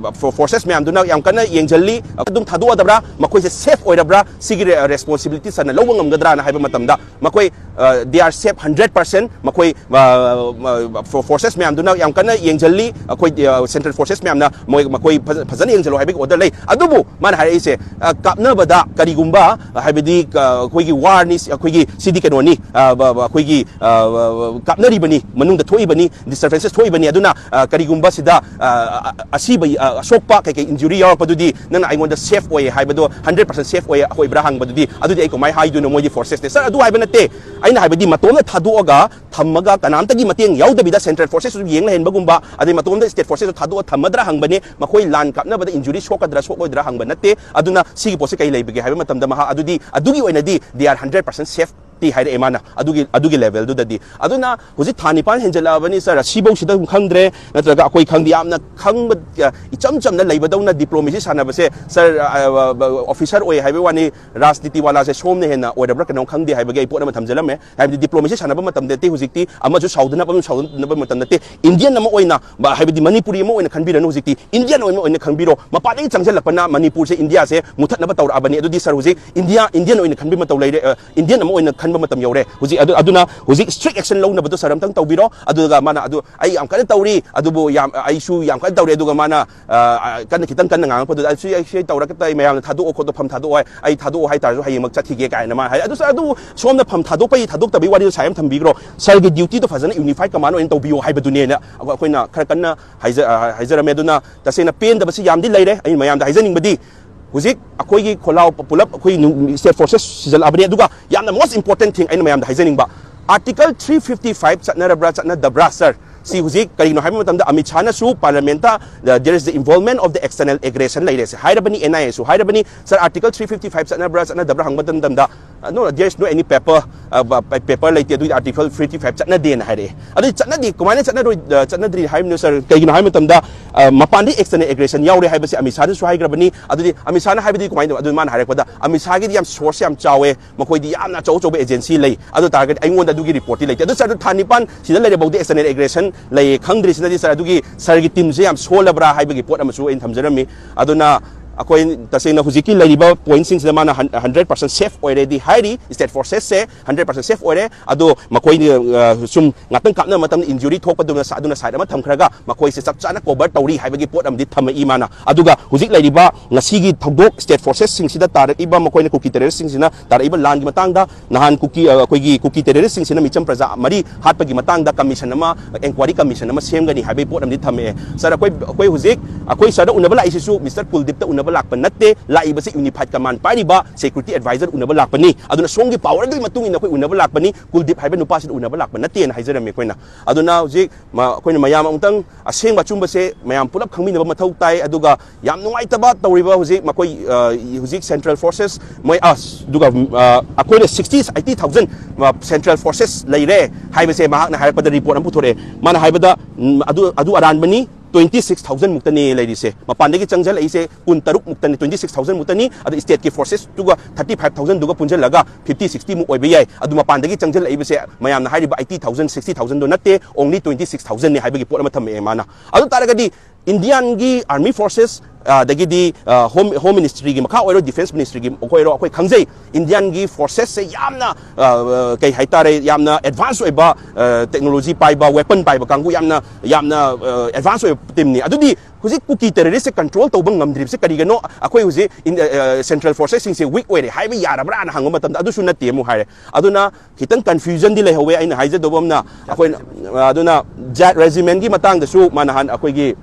ꯑ, ꯐꯣ-, forces ꯃꯌꯥꯝꯗꯨꯅ ꯌꯥꯝ ꯀꯟꯅ ꯌꯦꯡꯁꯤꯜꯂꯤ꯫ ꯑꯗꯨꯝ ꯊꯥꯗꯣꯛꯑꯗꯕ꯭ꯔꯥ, ꯃꯈꯣꯏꯁꯦ safe ꯑꯣꯏꯔꯕ꯭ꯔꯥ, ꯁꯤꯒꯤ ꯔꯦ-, responsibility ꯁꯥꯔꯅ ꯂꯧꯕ ꯉꯝꯒꯗ꯭ꯔꯥꯅ ꯍꯥꯏꯕ ꯃꯇꯝꯗ, ꯃꯈꯣꯏ, ꯑ, they are safe hundred percent꯫ ꯃꯈꯣꯏ, ꯑ, ꯑ, ꯐꯣ-, forces ꯃꯌꯥꯝꯗꯨꯅ ꯌꯥꯝ ꯀꯟꯅ ꯌꯦꯡꯁꯤꯜꯂꯤ꯫ ꯑꯩꯈꯣꯏ, ꯑ, Central Forces ꯃꯌꯥꯝꯅ ꯃꯣꯏ, ꯃꯈꯣꯏ ꯐꯖ-, ꯐꯖꯅ ꯌꯦꯡꯁꯤꯜꯂꯣ ꯍꯥꯏꯕꯒꯤ order ꯂꯩ꯫ ꯑꯗꯨꯕꯨ ꯃꯥꯅ ꯍꯥꯏꯔꯛꯏꯁꯦ, ꯑ, ꯀꯥꯞꯅꯕꯗ ꯀꯔꯤꯒꯨꯝꯕ, ꯑ, ꯍꯥꯏꯕꯗꯤ, ꯑ, ꯑꯩꯈꯣꯏꯒꯤ warꯅꯤ, ꯑꯩꯈꯣꯏꯒꯤ ꯁꯤꯗꯤ ꯀꯩꯅꯣꯅꯤ, ꯑ, ꯕ-, ꯕ-, ꯑꯩꯈꯣꯏꯒꯤ, ꯑ, ꯕ-, ꯕ-, ꯀꯥꯞꯅꯔꯤꯕꯅꯤ, ꯃꯅꯨꯡꯗ ꯊꯣꯛꯏꯕꯅꯤ, disturbances ꯊꯣꯛꯏꯕꯅꯤ꯫ ꯑꯗꯨꯅ, ꯑ, ꯀꯔꯤꯒꯨꯝꯕ ꯁꯤꯗ, ꯑ, ꯑ, ꯑꯁꯤꯕ, ꯑ, ꯑꯁꯣꯛꯄ ꯀꯩꯀꯩ injury ꯌꯥꯎꯔꯛꯄꯗꯨꯗꯤ ꯅꯪꯅ ꯑꯩꯉꯣꯟꯗ safe ꯑꯣꯏ ꯍꯥꯏꯕꯗꯣ, hundred percent safe ꯑꯣꯏ, ꯑꯣꯏꯕ꯭ꯔꯥ ꯍꯪꯕꯗꯨꯗꯤ, ꯑꯗꯨꯗꯤ ꯑꯩ ꯀꯃꯥꯏꯅ ꯍꯥꯏꯗꯣꯏꯅꯣ? ꯃꯣꯏꯗꯤ forcesꯅꯦ꯫ Sir, ꯑꯗꯨ ꯍꯥꯏꯕ ꯅꯠꯇꯦ꯫ ꯑꯩꯅ ꯍꯥꯏꯕꯗꯤ ꯃꯇꯣꯝꯗ ꯊꯥꯗꯣꯛꯑꯒ ꯊꯝꯃꯒ ꯀꯅꯥꯝꯇꯒꯤ ꯃꯇꯦꯡ ꯌꯥꯎꯗꯕꯤꯗ central forcesꯇꯨ ꯌꯦꯡ ꯂꯩꯍꯟꯕꯒꯨꯝꯕ, ꯑꯗꯩ ꯃꯇꯣꯝꯗ state forcesꯇꯨ ꯊꯥꯗꯣꯛꯑ ꯊꯝꯃꯗ꯭ꯔꯥ ꯍꯪꯕꯅꯦ꯫ ꯃꯈꯣꯏ ꯂꯥꯟ ꯀꯥꯞꯅꯕꯗ injury ꯁꯣꯛꯀꯗ꯭ꯔꯥ ꯁꯣꯛꯂꯣꯏꯗ꯭ꯔꯥ ꯍꯪꯕ ꯅꯠꯇꯦ꯫ ꯑꯗꯨꯅ ꯁꯤꯒꯤ ꯄꯣꯠꯁꯦ ꯀꯩ ꯂꯩꯕꯒꯦ ꯍꯥꯏꯕ ꯃꯇꯝꯗ ꯃꯍꯥꯛ ꯑꯗꯨꯗꯤ, ꯑꯗꯨꯒꯤ ꯑꯣꯏꯅꯗꯤ they are hundred percent safety ꯍꯥꯏꯔꯛꯑꯦ ꯃꯥꯅ ꯑꯗꯨꯒꯤ, ꯑꯗꯨꯒꯤ levelꯗꯨꯗꯗꯤ꯫ ꯑꯗꯨꯅ ꯍꯧꯖꯤꯛ ꯊꯥ ꯅꯤꯄꯥꯟ ꯍꯦꯟꯖꯜꯂꯛꯑꯕꯅꯤ, sir, ꯑꯁꯤꯐꯧꯁꯤꯗ ꯑꯗꯨꯝ ꯈꯪꯗ꯭ꯔꯦ, ꯅꯠꯇ꯭ꯔꯒ ꯑꯩꯈꯣꯏ ꯈꯪꯗꯦ, ꯌꯥꯝꯅ ꯈꯪꯕ, ꯑ, ꯏꯆꯝ ꯆꯝꯅ ꯂꯩꯕꯗꯧꯅ diplomacy ꯁꯥꯟꯅꯕꯁꯦ, sir, ꯑ, ꯑ, officer ꯑꯣꯏ ꯍꯥꯏꯕꯒꯤ ꯋꯥꯅꯤ, ꯔꯥꯖꯅꯤꯇꯤ ꯋꯥꯂꯥꯁꯦ ꯁꯣꯝꯅ ꯍꯦꯟꯅ ꯑꯣꯏꯔꯕ꯭ꯔꯥ ꯀꯩꯅꯣ ꯈꯪꯗꯦ ꯍꯥꯏꯕꯒꯤ ꯑꯩ ꯄꯣꯠ ꯑꯃ ꯊꯝꯖꯜꯂꯝꯃꯦ꯫ ꯍꯥꯏꯕꯗꯤ diplomacy ꯁꯥꯟꯅꯕ ꯃꯇꯝꯗ ꯅꯠꯇꯦ ꯍꯧꯖꯤꯛꯇꯤ, ꯑꯃꯁꯨ ꯁꯥꯎꯗꯅꯕ, ꯑꯃꯁꯨ ꯁꯥꯎꯗꯅꯕ ꯃꯇꯝ ꯅꯠꯇꯦ꯫ Indian ꯑꯃ ꯑꯣꯏꯅ, ꯕ-, ꯍꯥꯏꯕꯗꯤ ꯃꯅꯤꯄꯨꯔꯤ ꯑꯃ ꯑꯣꯏꯅ ꯈꯟꯕꯤꯔꯅꯨ ꯍꯧꯖꯤꯛꯇꯤ, Indian ꯑꯣꯏꯅ, ꯑꯣꯏꯅ ꯈꯟꯕꯤꯔꯣ꯫ ꯃꯄꯥꯟꯗꯒꯤ ꯆꯪꯁꯤꯜꯂꯛꯄꯅ ꯃꯅꯤꯄꯨꯔꯁꯦ, ꯏꯟꯗꯤꯌꯥꯁꯦ ꯃꯨꯊꯠꯅꯕ ꯇꯧꯔꯛꯑꯕꯅꯤ꯫ ꯑꯗꯨꯗꯤ sir ꯍꯧꯖꯤꯛ ꯏꯟꯗꯤꯌꯥ, Indian ꯑꯣꯏꯅ ꯈꯟꯕ ꯃꯇꯧ ꯂꯩꯔꯦ, ꯑ, Indian ꯑꯃ ꯑꯣꯏꯅ ꯈꯟꯕ ꯃꯇꯝ ꯌꯧꯔꯦ ꯍꯧꯖꯤꯛ꯫ ꯑꯗꯨ, ꯑꯗꯨꯅ ꯍꯧꯖꯤꯛ strict action ꯂꯧꯅꯕꯗꯣ sir ꯑꯝꯇꯪ ꯇꯧꯕꯤꯔꯣ꯫ ꯑꯗꯨꯒ ꯃꯥꯅ ꯑꯗꯨ ꯑꯩ ꯌꯥꯝ ꯀꯟꯅ ꯇꯧꯔꯤ, ꯑꯗꯨꯕꯨ ꯌꯥꯝ, ꯑꯩꯁꯨ ꯌꯥꯝ ꯀꯟꯅ ꯇꯧꯔꯤ, ꯑꯗꯨꯒ ꯃꯥꯅ, ꯑ, ꯑ, ꯀꯟꯅ, ꯈꯤꯇꯪ ꯀꯟꯅ ꯉꯥꯡꯉꯛꯄꯗꯨꯗ, "ꯑꯩ ꯁꯤ, ꯑꯩ ꯁꯤ ꯇꯧꯔꯒ ꯑꯩ ꯃꯌꯥꯝꯅ ꯊꯥꯗꯣꯛꯑꯣ ꯈꯣꯠꯇꯣ, ꯐꯝ ꯊꯥꯗꯣꯛꯑꯣ ꯍꯥꯏ, ꯑꯩ ꯊꯥꯗꯣꯛꯑꯣ ꯍꯥꯏꯇꯥꯔꯁꯨ ꯍꯌꯦꯡꯃꯛ ꯆꯠꯈꯤꯒꯦ" ꯀꯥꯏꯅ ꯃꯥꯅ ꯍꯥꯏ꯫ ꯑꯗꯨ sir, ꯑꯗꯨ ꯁꯣꯝꯅ ꯐꯝ ꯊꯥꯗꯣꯛꯄꯒꯤ ꯊꯥꯗꯣꯛꯇꯕꯒꯤ ꯋꯥꯔꯤꯗꯣ side ꯑꯃ ꯊꯝꯕꯤꯈ꯭ꯔꯣ꯫ Sirꯒꯤ dutyꯗꯣ ꯐꯖꯅ unified command ꯑꯣꯏꯅ ꯇꯧꯕꯤꯌꯣ ꯍꯥꯏꯕꯗꯨꯅꯦꯅ ꯑꯩꯈꯣꯏꯅ ꯈꯔ ꯀꯟꯅ ꯍꯥꯏꯖ-, ꯑ, ꯍꯥꯏꯖꯔꯝꯃꯦ꯫ ꯑꯗꯨꯅ ꯇꯁꯦꯡꯅ ꯄꯦꯟꯗꯕꯁꯤ ꯌꯥꯝꯗꯤ ꯂꯩꯔꯦ꯫ ꯑꯩꯅ ꯃꯌꯥꯝꯗ ꯍꯥꯏꯖꯅꯤꯡꯕꯗꯤ, ꯍꯧꯖꯤꯛ ꯑꯩꯈꯣꯏꯒꯤ ꯈꯣꯜꯂꯥꯎ ꯄꯨꯂꯞ ꯑꯩꯈꯣꯏ ꯅꯨ-, state forces ꯁꯤꯖꯜꯂꯛꯑꯕꯅꯤ꯫ ꯑꯗꯨꯒ ꯌꯥꯝꯅ most important thing ꯑꯩꯅ ꯃꯌꯥꯝꯗ ꯍꯥꯏꯖꯅꯤꯡꯕ, Article three fifty five ꯆꯠꯅꯔꯕ꯭ꯔꯥ ꯆꯠꯅꯗꯕ꯭ꯔꯥ, sir? ꯁꯤ ꯍꯧꯖꯤꯛ ꯀꯔꯤꯒꯤꯅꯣ ꯍꯥꯏꯕ ꯃꯇꯝꯗ Amit ꯁꯥꯍꯅꯁꯨ parliamentꯇ, "There is the involvement of the external aggression" ꯂꯩꯔꯦ ꯁꯤ ꯍꯥꯏꯔꯕꯅꯤ, NIAꯁꯨ ꯍꯥꯏꯔꯕꯅꯤ꯫ Sir, Article three fifty five ꯆꯠꯅꯕ꯭ꯔꯥ ꯆꯠꯅꯗꯕ꯭ꯔꯥ ꯍꯪꯕ ꯃꯇꯝꯗ, "No, there is no any paper, ꯑ, ꯕ-, ꯄꯦ-, paper ꯂꯩꯇꯦ, ꯑꯗꯨꯒꯤ Article three fifty five ꯆꯠꯅꯗꯦꯅ" ꯍꯥꯏꯔꯛꯑꯦ꯫ ꯑꯗꯨꯗꯤ ꯆꯠꯅꯗꯦ, ꯀꯃꯥꯏꯅ ꯆꯠꯅꯔꯣꯏ-, ꯑ, ꯆꯠꯅꯗ꯭ꯔꯤ ꯍꯥꯏꯕꯅꯣ, sir? ꯀꯩꯒꯤꯅꯣ ꯍꯥꯏꯕ ꯃꯇꯝꯗ, ꯑ, ꯃꯄꯥꯟꯗꯒꯤ external aggression ꯌꯥꯎꯔꯦ ꯍꯥꯏꯕꯁꯤ ꯑꯃꯤꯠ ꯁꯥꯍꯅꯁꯨ ꯍꯥꯏꯈ꯭ꯔꯕꯅꯤ꯫ ꯑꯗꯨꯗꯤ ꯑꯃꯤꯠ ꯁꯥꯍꯅ ꯍꯥꯏꯕꯗꯤ ꯀꯃꯥꯏꯅ ꯇꯧꯕ? ꯑꯗꯨ ꯃꯥꯅ ꯍꯥꯏꯔꯛꯄꯗ, ꯑꯃꯤꯠ ꯁꯥꯍꯒꯤꯗꯤ ꯌꯥꯝ source ꯌꯥꯝ ꯆꯥꯎꯋꯦ, ꯃꯈꯣꯏꯗꯤ ꯌꯥꯝꯅ ꯑꯆꯧ ꯑꯆꯧꯕ agency ꯂꯩ꯫ ꯑꯗꯨ ꯇꯥꯔꯒꯗꯤ ꯑꯩꯉꯣꯟꯗ ꯑꯗꯨꯒꯤ reportꯇꯤ ꯂꯩꯇꯦ꯫ ꯑꯗꯨ sir, ꯑꯗꯨ ꯊꯥ ꯅꯤꯄꯥꯟ ꯁꯤꯗ ꯂꯩꯔꯐꯥꯎꯗꯤ external aggression ꯂꯩꯌꯦ ꯈꯪꯗ꯭ꯔꯤꯁꯤꯅꯗꯤ, sir, ꯑꯗꯨꯒꯤ sirꯒꯤ teamꯁꯦ ꯌꯥꯝ ꯁꯣꯜꯂꯕ꯭ꯔꯥ ꯍꯥꯏꯕꯒꯤ ꯄꯣꯠ ꯑꯃꯁꯨ ꯑꯩꯅ ꯊꯝꯖꯔꯝꯃꯤ꯫ ꯑꯗꯨꯅ ꯑꯩꯈꯣꯏ ꯇꯁꯦꯡꯅ ꯍꯧꯖꯤꯛꯀꯤ ꯂꯩꯔꯤꯕ ꯄꯣꯏꯟꯠꯁꯤꯡꯁꯤꯗ ꯃꯥꯅ ꯍꯟꯗ꯭ꯔꯦꯠ ꯄꯥꯔꯁꯦꯟ ꯁꯦꯐ ꯑꯣꯏꯔꯦꯗꯤ ꯍꯥꯏꯔꯤ, ꯁ꯭ꯇꯦꯠ ꯐꯣꯔꯁꯦꯁꯁꯦ ꯍꯟꯗ꯭ꯔꯦꯠ ꯄꯥꯔꯁꯦꯟ ꯁꯦꯐ ꯑꯣꯏꯔꯦ꯫ ꯑꯗꯣ ꯃꯈꯣꯏ, ꯑ, ꯁꯨꯝ ꯉꯥꯛꯇꯪ ꯀꯥꯞꯅꯕ ꯃꯇꯝꯗ ꯏꯟꯖꯨꯔꯤ ꯊꯣꯛꯄꯗꯨꯅ ꯁ-, ꯑꯗꯨꯅ ꯁꯥꯏꯠ ꯑꯃ ꯊꯝꯈ꯭ꯔꯒ ꯃꯈꯣꯏꯁꯦ ꯆꯞ ꯆꯥꯅ ꯀꯣꯚꯔ ꯇꯧꯔꯤ ꯍꯥꯏꯕꯒꯤ ꯄꯣꯠ ꯑꯃꯗꯤ ꯊꯝꯃꯛꯏ ꯃꯥꯅ꯫ ꯑꯗꯨꯒ ꯍꯧꯖꯤꯛ ꯂꯩꯔꯤꯕ ꯉꯁꯤꯒꯤ ꯊꯧꯗꯣꯛ, ꯁ꯭ꯇꯦꯠ ꯐꯣꯔꯁꯦꯁꯁꯤꯡꯁꯤꯗ ꯇꯥꯔꯛꯏꯕ, ꯃꯈꯣꯏꯅ ꯀꯨꯀꯤ ꯇꯦꯔꯣꯔꯤꯁꯁꯤꯡꯁꯤꯅ ꯇꯥꯔꯛꯏꯕ ꯂꯥꯟꯒꯤ ꯃꯇꯥꯡꯗ, ꯅꯍꯥꯟ ꯀꯨꯀꯤ, ꯑ, ꯑꯩꯈꯣꯏꯒꯤ ꯀꯨꯀꯤ ꯇꯦꯔꯣꯔꯤꯁꯁꯤꯡꯁꯤꯅ ꯃꯤꯆꯝ ꯄ꯭ꯔꯖꯥ ꯃꯔꯤ ꯍꯥꯠꯄꯒꯤ ꯃꯇꯥꯡꯗ ꯀꯃꯤꯁꯟ ꯑꯃ, ꯏꯟꯀ꯭ꯋꯥꯏꯔꯤ ꯀꯃꯤꯁꯟ ꯑꯃ ꯁꯦꯝꯒꯅꯤ ꯍꯥꯏꯕꯒꯤ ꯄꯣꯠ ꯑꯃꯗꯤ ꯊꯝꯃꯛꯑꯦ꯫ ꯁꯥꯔ, ꯑꯩꯈꯣꯏ, ꯑꯩꯈꯣꯏ ꯍꯧꯖꯤꯛ, ꯑꯩꯈꯣꯏ ꯁꯥꯔꯗ ꯎꯅꯕ ꯂꯥꯛꯏꯁꯤꯁꯨ ꯃꯤꯁꯇꯔ ꯀꯨꯜꯗꯤꯞꯇ ꯎꯅꯕ ꯂꯥꯛꯄ ꯅꯠꯇꯦ, ꯂꯥꯛꯏꯕꯁꯤ ꯌꯨꯅꯤꯐꯥꯏꯠ ꯀꯃꯥꯟ ꯄꯥꯏꯔꯤꯕ ꯁꯦꯀ꯭ꯌꯨꯔꯤꯇꯤ ꯑꯦꯗꯚꯥꯏꯖꯔ ꯎꯅꯕ ꯂꯥꯛꯄꯅꯤ, ꯑꯗꯨꯅ ꯁꯣꯝꯒꯤ ꯄꯥꯋꯔꯗꯨꯒꯤ ꯃꯇꯨꯡ ꯏꯟꯅ ꯑꯩꯈꯣꯏ ꯎꯅꯕ ꯂꯥꯛꯄꯅꯤ, ꯀꯨꯜꯗꯤꯞ ꯍꯥꯏꯕ ꯅꯨꯄꯥꯁꯤꯗ ꯎꯅꯕ ꯂꯥꯛꯄ ꯅꯠꯇꯦꯅ ꯍꯥꯏꯖꯔꯝꯃꯤ ꯑꯩꯈꯣꯏꯅ꯫ ꯑꯗꯨꯅ ꯍꯧꯖꯤꯛ ꯃ-, ꯑꯩꯈꯣꯏꯅ ꯃꯌꯥꯝ ꯑꯃꯨꯛꯇꯪ ꯑꯁꯦꯡꯕ ꯑꯆꯨꯝꯕꯁꯦ ꯃꯌꯥꯝ ꯄꯨꯂꯞ ꯈꯪꯃꯤꯟꯅꯕ ꯃꯊꯧ ꯇꯥꯏ꯫ ꯑꯗꯨꯒ ꯌꯥꯝ ꯅꯨꯡꯉꯥꯏꯇꯕ ꯇꯧꯔꯤꯕ ꯍꯧꯖꯤꯛ ꯃꯈꯣꯏ, ꯑ, ꯍꯧꯖꯤꯛ ꯁꯦꯟꯇ꯭ꯔꯦꯜ ꯐꯣꯔꯁꯦꯁ ꯃꯣꯏ, ꯑ, ꯑꯗꯨꯒ, ꯑ, ꯑꯩꯈꯣꯏꯅ ꯁꯤꯛꯁꯇꯤ, ꯑꯩꯠꯇꯤ ꯊꯥꯎꯖꯟ, ꯑ, ꯁꯦꯟꯇ꯭ꯔꯦꯜ ꯐꯣꯔꯁꯦꯁ ꯂꯩꯔꯦ ꯍꯥꯏꯕꯁꯦ ꯃꯍꯥꯛꯅ ꯍꯥꯏꯔꯛꯄꯗ ꯔꯤꯄꯣꯔꯠ ꯑꯃ ꯄꯨꯊꯣꯔꯛꯑꯦ꯫ ꯃꯥꯅ ꯍꯥꯏꯕꯗ, ꯎꯝ, ꯑꯗꯨ, ꯑꯗꯨ ꯑꯔꯥꯟꯕꯅꯤ, ꯇ꯭ꯋꯦꯟꯇꯤ ꯁꯤꯛꯁ ꯊꯥꯎꯖꯟ ꯃꯨꯛꯇꯅꯦ ꯂꯩꯔꯤꯁꯦ꯫ ꯃꯄꯥꯟꯗꯒꯤ ꯆꯪꯁꯤꯜꯂꯛꯏꯁꯦ ꯀꯨꯟ ꯇꯔꯨꯛ ꯃꯨꯛꯇꯅꯤ, ꯇ꯭ꯋꯦꯟꯇꯤ ꯁꯤꯛꯁ ꯊꯥꯎꯖꯟ ꯃꯨꯛꯇꯅꯤ꯫ ꯑꯗ ꯁ꯭ꯇꯦꯠꯀꯤ ꯐꯣꯔꯁꯦꯁꯇꯨꯒ ꯊꯥꯔꯇꯤ ꯐꯥꯏꯚ ꯊꯥꯎꯖꯟꯗꯨꯒ ꯄꯨꯟꯁꯤꯜꯂꯒ ꯐꯤꯐꯇꯤ ꯁꯤꯛꯁꯇꯤ ꯃꯨꯛ ꯑꯣꯏꯕ ꯌꯥꯏ꯫ ꯑꯗꯨ ꯃꯄꯥꯟꯗꯒꯤ ꯆꯪꯁꯤꯜꯂꯛꯏꯕꯁꯦ ꯃꯌꯥꯝꯅ ꯍꯥꯏꯔꯤꯕ ꯑꯩꯠꯇꯤ ꯊꯥꯎꯖꯟ, ꯁꯤꯛꯁꯇꯤ ꯊꯥꯎꯖꯟꯗꯣ ꯅꯠꯇꯦ, ꯑꯣꯡꯂꯤ ꯇ꯭ꯋꯦꯟꯇꯤ ꯁꯤꯛꯁ ꯊꯥꯎꯖꯟꯅꯤ ꯍꯥꯏꯕꯒꯤ ꯄꯣꯠ ꯑꯃ ꯊꯝꯃꯛꯑꯦ ꯃꯥꯅ꯫ ꯑꯗꯨ ꯇꯥꯔꯒꯗꯤ ꯏꯟꯗꯤꯌꯥꯟꯒꯤ ꯑꯥꯔꯃꯤ ꯐꯣꯔꯁꯦꯁ, ꯑꯗꯒꯤꯗꯤ, ꯑ, ꯍꯣꯝ, ꯍꯣꯝ ꯃꯤꯅꯤꯁꯇ꯭ꯔꯤꯒꯤ ꯃꯈꯥ ꯑꯣꯏꯔꯣ, ꯗꯤꯐꯦꯟꯁ ꯃꯤꯅꯤꯁꯇ꯭ꯔꯤꯒꯤ ꯑꯣꯏꯔꯣ, ꯑꯩꯈꯣꯏ ꯈꯪꯖꯩ ꯏꯟꯗꯤꯌꯥꯟꯒꯤ ꯐꯣꯔꯁꯦꯁꯁꯦ ꯌꯥꯝꯅ, ꯑ, ꯑ, ꯀꯩ ꯍꯥꯏꯇꯥꯔꯦ, ꯌꯥꯝꯅ ꯑꯦꯗꯚꯥꯟꯁ ꯑꯣꯏꯕ, ꯑ, ꯇꯦꯛꯅꯣꯂꯣꯖꯤ ꯄꯥꯏꯕ, ꯋꯦꯄꯟ ꯄꯥꯏꯕ ꯀꯥꯡꯕꯨ ꯌꯥꯝꯅ, ꯌꯥꯝꯅ, ꯑ, ꯑꯦꯗꯚꯥꯟꯁ ꯑꯣꯏꯕ ꯇꯤꯝꯅꯤ꯫ ꯑꯗꯨꯗꯤ ꯍꯧꯖꯤꯛ ꯀꯨꯀꯤ ꯇꯦꯔꯣꯔꯤꯁꯁꯦ ꯀꯟꯇ꯭ꯔꯣꯜ ꯇꯧꯕ ꯉꯝꯗ꯭ꯔꯤꯕꯁꯦ ꯀꯔꯤꯒꯤꯅꯣ? ꯑꯩꯈꯣꯏ ꯍꯧꯖꯤꯛ ꯏꯟ-, ꯑ, ꯑ, ꯁꯦꯟꯇ꯭ꯔꯦꯜ ꯐꯣꯔꯁꯦꯁꯁꯤꯡꯁꯦ ꯋꯤꯛ ꯑꯣꯏꯔꯦ ꯍꯥꯏꯕ ꯌꯥꯔꯕ꯭ꯔꯥꯅ ꯍꯪꯕ ꯃꯇꯝꯗ ꯑꯗꯨꯁꯨ ꯅꯠꯇꯦ ꯑꯃꯨꯛ ꯍꯥꯏꯔꯦ꯫ ꯑꯗꯨꯅ ꯈꯤꯇꯪ ꯀꯟꯐ꯭ꯌꯨꯖꯟꯗꯤ ꯂꯩꯍꯧꯋꯦ꯫ ꯑꯩꯅ ꯍꯥꯏꯖꯗꯧꯕ ꯑꯃꯅ, ꯑꯩꯈꯣꯏꯅ, ꯑꯗꯨꯅ ꯖꯥꯠ ꯔꯦꯖꯤꯃꯦꯟꯒꯤ ꯃꯇꯥꯡꯗꯁꯨ ꯃꯥ ꯅꯍꯥꯟ ꯑꯩꯈꯣꯏꯒꯤ,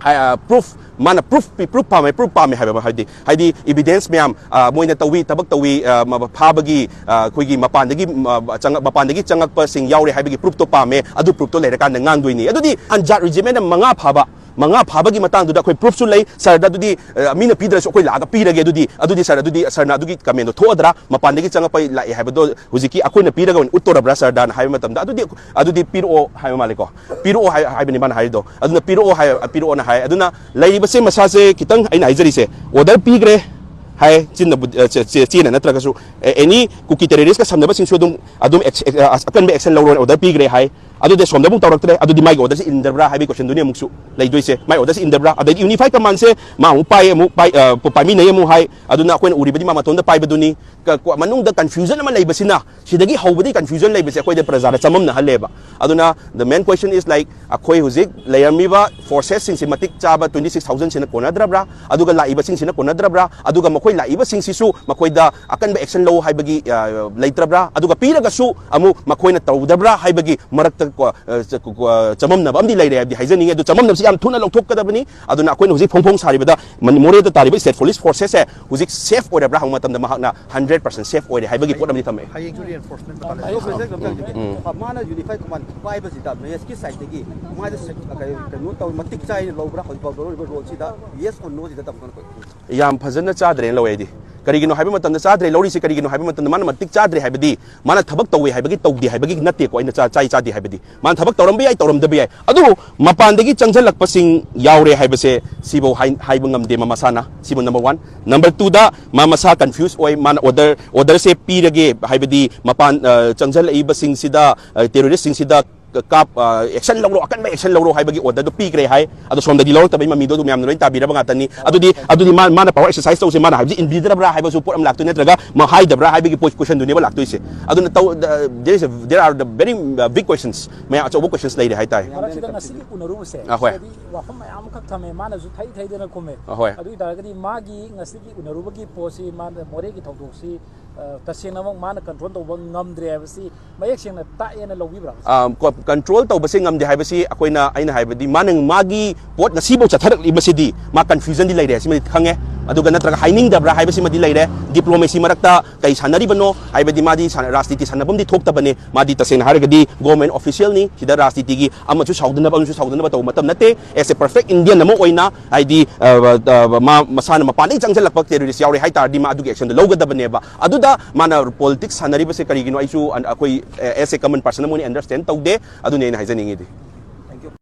ꯍꯥꯏ-, ꯑ, ꯄ꯭ꯔꯨꯐ, ꯃꯥꯅ ꯄ꯭ꯔꯨꯐ ꯄꯤ-, ꯄ꯭ꯔꯨꯐ ꯄꯥꯝꯃꯦ, ꯄ꯭ꯔꯨꯐ ꯄꯥꯝꯃꯦ ꯍꯥꯏꯕ ꯑꯃ, ꯍꯥꯏꯗꯤ, ꯍꯥꯏꯗꯤ ꯏꯕꯤꯗꯦꯟꯁ ꯃꯌꯥꯝ, ꯑ, ꯃꯣꯏꯅ ꯇꯧꯏ, ꯊꯕꯛ ꯇꯧꯏ, ꯑ, ꯃ-, ꯐꯥꯕꯒꯤ, ꯑ, ꯑꯩꯈꯣꯏꯒꯤ ꯃꯄꯥꯟꯗꯒꯤ, ꯃ-, ꯆꯪꯉꯛ-, ꯃꯄꯥꯟꯗꯒꯤ ꯆꯪꯉꯛꯄꯁꯤꯡ ꯌꯥꯎꯔꯦ ꯍꯥꯏꯕꯒꯤ ꯄ꯭ꯔꯨꯐꯇꯣ ꯄꯥꯝꯃꯦ꯫ ꯑꯗꯨ ꯄ꯭ꯔꯨꯐꯇꯣ ꯂꯩꯔꯀꯥꯟꯗ ꯉꯥꯡꯗꯣꯏꯅꯤ꯫ ꯑꯗꯨꯗꯤ ꯖꯥꯠ ꯔꯦꯖꯤꯃꯦꯟ ꯃꯉꯥ ꯐꯥꯕ, ꯃꯉꯥ ꯐꯥꯕꯒꯤ ꯃꯇꯥꯡꯗꯨꯗ ꯑꯩꯈꯣꯏ ꯄ꯭ꯔꯨꯐꯁꯨ ꯂꯩ꯫ ꯁꯥꯔꯗ ꯑꯗꯨꯗꯤ, ꯑ, ꯃꯤꯅ ꯄꯤꯗ꯭ꯔꯁꯨ ꯑꯩꯈꯣꯏ ꯂꯥꯛꯑꯒ ꯄꯤꯔꯒꯦ꯫ ꯑꯗꯨꯗꯤ, ꯑꯗꯨꯗꯤ ꯁꯥꯔ, ꯑꯗꯨꯗꯤ ꯁꯥꯔꯅ ꯑꯗꯨꯒꯤ ꯀꯃꯦꯟꯗꯣ ꯊꯣꯛꯑꯗ꯭ꯔꯥ? ꯃꯄꯥꯟꯗꯒꯤ ꯆꯪꯉꯛꯄ ꯂꯥꯛꯑꯦ ꯍꯥꯏꯕꯗꯣ ꯍꯧꯖꯤꯛꯀꯤ ꯑꯩꯈꯣꯏꯅ ꯄꯤꯔꯒ ꯑꯣꯏꯅ ꯎꯠꯇꯣꯔꯕ꯭ꯔꯥ ꯁꯥꯔꯗꯅ ꯍꯥꯏꯕ ꯃꯇꯝꯗ, ꯑꯗꯨꯗꯤ, ꯑꯗꯨꯗꯤ ꯄꯤꯔꯛꯑꯣ ꯍꯥꯏꯕ ꯃꯥꯜꯂꯦꯀꯣ꯫ ꯄꯤꯔꯛꯑꯣ ꯍꯥꯏ-, ꯍꯥꯏꯕꯅꯤ ꯃꯥꯅ ꯍꯥꯏꯔꯤꯗꯣ꯫ ꯑꯗꯨꯅ ꯄꯤꯔꯛꯑꯣ ꯍꯥꯏ-, ꯄꯤꯔꯛꯑꯣꯅ ꯍꯥꯏ꯫ ꯑꯗꯨꯅ ꯂꯩꯔꯤꯕꯁꯦ ꯃꯁꯥꯁꯦ ꯈꯤꯇꯪ ꯑꯩꯅ ꯍꯥꯏꯖꯔꯤꯁꯦ, ꯑꯣꯔꯗꯔ ꯄꯤꯈ꯭ꯔꯦ ꯍꯥꯏ, ꯆꯤꯟꯅꯕꯨ-, ꯑ, ꯆꯦ-, ꯆꯦ-, ꯆꯦꯅ ꯅꯠꯇ꯭ꯔꯒꯁꯨ, ꯑꯦ-, ꯑꯦꯅꯤ ꯀꯨꯀꯤ ꯇꯦꯔꯣꯔꯤꯁꯀ ꯁꯝꯅꯕꯁꯤꯡꯁꯨ ꯑꯗꯨꯝ, ꯑꯗꯨꯝ ꯑꯦꯛꯁ-, ꯑꯦꯛ-, ꯑ, ꯑꯀꯟꯕ ꯑꯦꯛꯁꯟ ꯂꯧꯔꯣꯅ ꯑꯣꯔꯗꯔ ꯄꯤꯈ꯭ꯔꯦ ꯍꯥꯏ꯫ ꯑꯗꯨꯗꯤ ꯁꯣꯝꯗ ꯑꯃꯨꯛ ꯇꯧꯔꯛꯇ꯭ꯔꯦ, ꯑꯗꯨꯗꯤ ꯃꯥꯒꯤ order ꯁꯤ ꯏꯟꯗꯕ꯭ꯔꯥ ꯍꯥꯏꯕꯒꯤ question ꯗꯨꯅꯤ ꯑꯃꯨꯛꯁꯨ ꯂꯩꯗꯣꯏꯁꯦ꯫ ꯃꯥꯒꯤ order ꯁꯤ ꯏꯟꯗꯕ꯭ꯔꯥ? ꯑꯗꯩꯗꯤ Unified Command ꯁꯦ ꯃꯥ ꯑꯃꯨꯛ ꯄꯥꯏ, ꯑꯃꯨꯛ ꯄꯥꯏ, ꯑ, ꯄꯥꯏꯃꯤꯟꯅꯩ ꯑꯃꯨꯛ ꯍꯥꯏ, ꯑꯗꯨꯅ ꯑꯩꯈꯣꯏꯅ ꯎꯔꯤꯕꯗꯤ ꯃꯥ ꯃꯇꯣꯝꯗ ꯄꯥꯏꯕꯗꯨꯅꯤ꯫ ꯀ-, ꯀꯣ-, ꯃꯅꯨꯡꯗ confusion ꯑꯃ ꯂꯩꯕꯁꯤꯅ, ꯁꯤꯗꯒꯤ ꯍꯧꯕꯗꯒꯤ confusion ꯂꯩꯕꯁꯦ ꯑꯩꯈꯣꯏꯗ ꯄ꯭ꯔꯖꯥꯗ ꯆꯃꯝꯅꯍꯜꯂꯦꯕ꯫ ꯑꯗꯨꯅ the main question is like, ꯑꯩꯈꯣꯏ ꯍꯧꯖꯤꯛ ꯂꯩꯔꯝꯃꯤꯕ forces ꯁꯤꯡꯁꯦ ꯃꯇꯤꯛ ꯆꯥꯕ twenty six thousand ꯁꯤꯅ ꯀꯣꯟꯅꯗ꯭ꯔꯕ꯭ꯔꯥ? ꯑꯗꯨꯒ ꯂꯥꯛꯏꯕꯁꯤꯡꯁꯤꯅ ꯀꯣꯟꯅꯗ꯭ꯔꯕ꯭ꯔꯥ? ꯑꯗꯨꯒ ꯃꯈꯣꯏ ꯂꯥꯛꯏꯕꯁꯤꯡꯁꯤꯁꯨ ꯃꯈꯣꯏꯗ ꯑꯀꯟꯕ action ꯂꯧ ꯍꯥꯏꯕꯒꯤ, ꯑ, ꯂꯩꯇ꯭ꯔꯕ꯭ꯔꯥ? ꯑꯗꯨꯒ ꯄꯤꯔꯒꯁꯨ ꯑꯃꯨꯛ ꯃꯈꯣꯏꯅ ꯇꯧꯗꯕ꯭ꯔꯥ ꯍꯥꯏꯕꯒꯤ ꯃꯔꯛꯇ ꯀꯣ, ꯑ, ꯆ-, ꯀꯣ, ꯆꯃꯝꯅꯕ ꯑꯃꯗꯤ ꯂꯩꯔꯦ ꯍꯥꯏꯕꯗꯤ ꯍꯥꯏꯖꯅꯤꯡꯉꯤ꯫ ꯑꯗꯨ ꯆꯃꯝꯅꯕꯁꯤ ꯌꯥꯝ ꯊꯨꯅ ꯂꯧꯊꯣꯛꯀꯗꯕꯅꯤ꯫ ꯑꯗꯨꯅ ꯑꯩꯈꯣꯏꯅ ꯍꯧꯖꯤꯛ ꯐꯣꯡ ꯐꯣꯡ ꯁꯥꯔꯤꯕꯗ ꯃꯅꯤ-, ꯃꯣꯔꯦꯗ ꯇꯥꯔꯤꯕ state police forces ꯁꯦ ꯍꯧꯖꯤꯛ safe ꯑꯣꯏꯔꯕ꯭ꯔꯥ ꯍꯪꯕ ꯃꯇꯝꯗ ꯃꯍꯥꯛꯅ hundred percent safe ꯑꯣꯏꯔꯦ ꯍꯥꯏꯕꯒꯤ ꯄꯣꯠ ꯑꯃꯗꯤ ꯊꯝꯃꯛꯑꯦ꯫ ꯍꯌꯦꯡꯁꯨ reinforcement ꯑꯗꯣ ꯃꯇꯥꯡꯗ ꯀꯩꯅꯣꯝꯇ ꯍꯪꯖꯒꯦ꯫ ꯎꯝ꯫ ꯃꯥꯅ Unified Command ꯄꯥꯏꯕꯁꯤꯗ ꯃꯍꯦꯁꯀꯤ side ꯇꯒꯤ ꯃꯥꯗ ꯁꯦ-, ꯀꯩ-, ꯀꯩꯅꯣ ꯇꯧ, ꯃꯇꯤꯛ ꯆꯥꯏꯅ ꯂꯧꯕ꯭ꯔꯥ? ꯍꯧꯖꯤꯛꯐꯥꯎ ꯂꯧꯔꯤꯕ role ꯁꯤꯗ yes or no ꯁꯤꯗ ꯇꯝꯒꯅꯨ꯫ ꯌꯥꯝ ꯐꯖꯅ ꯆꯥꯗ꯭ꯔꯦꯅ ꯂꯧꯋꯦ ꯑꯩꯗꯤ꯫ ꯀꯔꯤꯒꯤꯅꯣ ꯍꯥꯏꯕ ꯃꯇꯝꯗ ꯆꯥꯗ꯭ꯔꯦ ꯂꯧꯔꯤꯁꯤ ꯀꯔꯤꯒꯤꯅꯣ ꯍꯥꯏꯕ ꯃꯇꯝꯗ ꯃꯥꯅ ꯃꯇꯤꯛ ꯆꯥꯗ꯭ꯔꯦ ꯍꯥꯏꯕꯗꯤ ꯃꯥꯅ ꯊꯕꯛ ꯇꯧꯋꯦ ꯍꯥꯏꯕꯒꯤ ꯇꯧꯗꯦ ꯍꯥꯏꯕꯒꯤ ꯅꯠꯇꯦꯀꯣ꯫ ꯑꯩꯅ ꯆꯥ-, ꯆꯥꯏ ꯆꯥꯗꯦ ꯍꯥꯏꯕꯗꯤ ꯃꯥꯅ ꯊꯕꯛ ꯇꯧꯔꯝꯕ ꯌꯥꯏ, ꯇꯧꯔꯝꯗꯕ ꯌꯥꯏ꯫ ꯑꯗꯨꯕꯨ ꯃꯄꯥꯟꯗꯒꯤ ꯆꯪꯁꯤꯜꯂꯛꯄꯁꯤꯡ ꯌꯥꯎꯔꯦ ꯍꯥꯏꯕꯁꯦ ꯁꯤꯐꯧ ꯍꯥꯏ-, ꯍꯥꯏꯕ ꯉꯝꯗꯦ ꯃꯥ ꯃꯁꯥꯅ꯫ ꯁꯤꯕꯨ number one꯫ Number two ꯗ ꯃꯥ ꯃꯁꯥ confuse ꯑꯣꯏ꯫ ꯃꯥꯅ order, order ꯁꯦ ꯄꯤꯔꯒꯦ ꯍꯥꯏꯕꯗꯤ ꯃꯄꯥꯟ, ꯑ, ꯆꯪꯁꯤꯜꯂꯛꯏꯕꯁꯤꯡꯁꯤꯗ, ꯑ, terrorist ꯁꯤꯡꯁꯤꯗ ꯀꯥꯞ-, ꯑ, action ꯂꯧꯔꯣ, ꯑꯀꯟꯕ action ꯂꯧꯔꯣ ꯍꯥꯏꯕꯒꯤ order ꯗꯨ ꯄꯤꯈ꯭ꯔꯦ ꯍꯥꯏ꯫ ꯑꯗꯣ ꯁꯣꯝꯗꯗꯤ ꯂꯧꯔꯛꯇꯕꯒꯤ ꯃꯃꯤꯗꯣ ꯑꯗꯨ ꯃꯌꯥꯝꯅ ꯂꯣꯏ ꯇꯥꯕꯤꯔꯕ ꯉꯥꯛꯇꯅꯤ꯫ ꯑꯗꯨꯗꯤ, ꯑꯗꯨꯗꯤ ꯃꯥ-, ꯃꯥꯅ power exercise ꯇꯧꯁꯦ ꯃꯥꯅ ꯍꯥꯏꯕꯁꯤ ꯏꯟꯕꯤꯗ꯭ꯔꯕ꯭ꯔꯥ ꯍꯥꯏꯕꯁꯨ ꯄꯣꯠ ꯑꯃ ꯂꯥꯛꯇꯣꯏ ꯅꯠꯇ꯭ꯔꯒ ꯃꯥ ꯍꯥꯏꯗꯕ꯭ꯔꯥ ꯍꯥꯏꯕꯒꯤ ꯄꯣ-, question ꯗꯨꯅꯦꯕ ꯂꯥꯛꯇꯣꯏꯁꯦ꯫ ꯑꯗꯨꯅ ꯇꯧ-, the-, there is a, there are the very, uh, big questions, ꯃꯌꯥꯝ ꯑꯆꯧꯕ questions ꯂꯩꯔꯦ ꯍꯥꯏꯇꯥꯔꯦ꯫ ꯃꯔꯛꯁꯤꯗ ꯉꯁꯤꯒꯤ ꯎꯅꯔꯨꯕꯁꯦ, ꯑ, ꯍꯣꯏ꯫ ꯁꯤꯗꯗꯤ ꯋꯥꯐꯝ ꯃꯌꯥꯝ ꯑꯃꯈꯛ ꯊꯝꯃꯦ, ꯃꯥꯅꯁꯨ ꯊꯩ ꯊꯩꯗꯅ ꯈꯨꯝꯃꯦ꯫ ꯑ, ꯍꯣꯏ꯫ ꯑꯗꯨ ꯑꯣꯏ ꯇꯥꯔꯒꯗꯤ ꯃꯥꯒꯤ ꯉꯁꯤꯒꯤ ꯎꯅꯔꯨꯕꯒꯤ ꯄꯣꯠꯁꯤ, ꯃꯥꯅ ꯃꯣꯔꯦꯒꯤ ꯊꯧꯗꯣꯛꯁꯤ, ꯑ, ꯇꯁꯦꯡꯅꯃꯛ ꯃꯥꯅ control ꯇꯧꯕ ꯉꯝꯗ꯭ꯔꯦ ꯍꯥꯏꯕꯁꯤ ꯃꯌꯦꯛ ꯁꯦꯡꯅ ꯇꯥꯛꯑꯦꯅ ꯂꯧꯕꯤꯕ꯭ꯔꯥ? ꯑ, ꯀꯣ-, control ꯇꯧꯕꯁꯦ ꯉꯝꯗꯦ ꯍꯥꯏꯕꯁꯤ ꯑꯩꯈꯣꯏꯅ, ꯑꯩꯅ ꯍꯥꯏꯕꯗꯤ ꯃꯥꯅ ꯃꯥꯒꯤ ꯄꯣꯠ ꯉꯁꯤꯐꯥꯎ ꯆꯠꯊꯔꯛꯂꯤꯕꯁꯤꯗꯤ ꯃꯥ confusion ꯗꯤ ꯂꯩꯔꯦ ꯍꯥꯏꯕꯁꯤꯃꯗꯤ ꯈꯪꯉꯦ꯫ ꯑꯗꯨꯒ ꯅꯠꯇ꯭ꯔꯒ ꯍꯥꯏꯅꯤꯡꯗꯕ꯭ꯔꯥ ꯍꯥꯏꯕꯁꯤꯃꯗꯤ ꯂꯩꯔꯦ꯫ Diplomacy ꯃꯔꯛꯇ ꯀꯩ ꯁꯥꯟꯅꯔꯤꯕꯅꯣ ꯍꯥꯏꯕꯗꯤ ꯃꯥꯗꯤ ꯁꯥꯟꯅ-, ꯔꯥꯖꯅꯤꯇꯤ ꯁꯥꯟꯅꯐꯝꯗꯤ ꯊꯣꯛꯇꯕꯅꯦ꯫ ꯃꯥꯗꯤ ꯇꯁꯦꯡꯅ ꯍꯥꯏꯔꯒꯗꯤ government official ꯅꯤ꯫ ꯁꯤꯗ ꯔꯥꯖꯅꯤꯇꯤꯒꯤ ꯑꯃꯁꯨ ꯁꯥꯎꯗꯅꯕ, ꯑꯃꯁꯨ ꯁꯥꯎꯗꯅꯕ ꯇꯧꯕ ꯃꯇꯝ ꯅꯠꯇꯦ꯫ As a perfect Indian ꯑꯃ ꯑꯣꯏꯅ ꯍꯥꯏꯗꯤ, ꯑ, ꯑ, ꯃꯥ ꯃꯁꯥꯅ ꯃꯄꯥꯟꯗꯒꯤ ꯆꯪꯁꯤꯜꯂꯛꯄ terrorist ꯌꯥꯎꯔꯦ ꯍꯥꯏ ꯇꯥꯔꯗꯤ ꯃꯥ ꯑꯗꯨꯒꯤ action ꯗꯨ ꯂꯧꯒꯗꯕꯅꯦꯕ꯫ ꯑꯗꯨꯗ ꯃꯥꯅ politics ꯁꯥꯟꯅꯔꯤꯕꯁꯦ ꯀꯔꯤꯒꯤꯅꯣ ꯑꯩꯁꯨ ꯑꯟ-, ꯑꯩꯈꯣꯏ, ꯑ, as a common person ꯑꯃ ꯑꯣꯏꯅ understand ꯇꯧꯗꯦ꯫ ꯑꯗꯨꯅꯤ ꯑꯩꯅ ꯍꯥꯏꯖꯅꯤꯡꯉꯤꯗꯤ꯫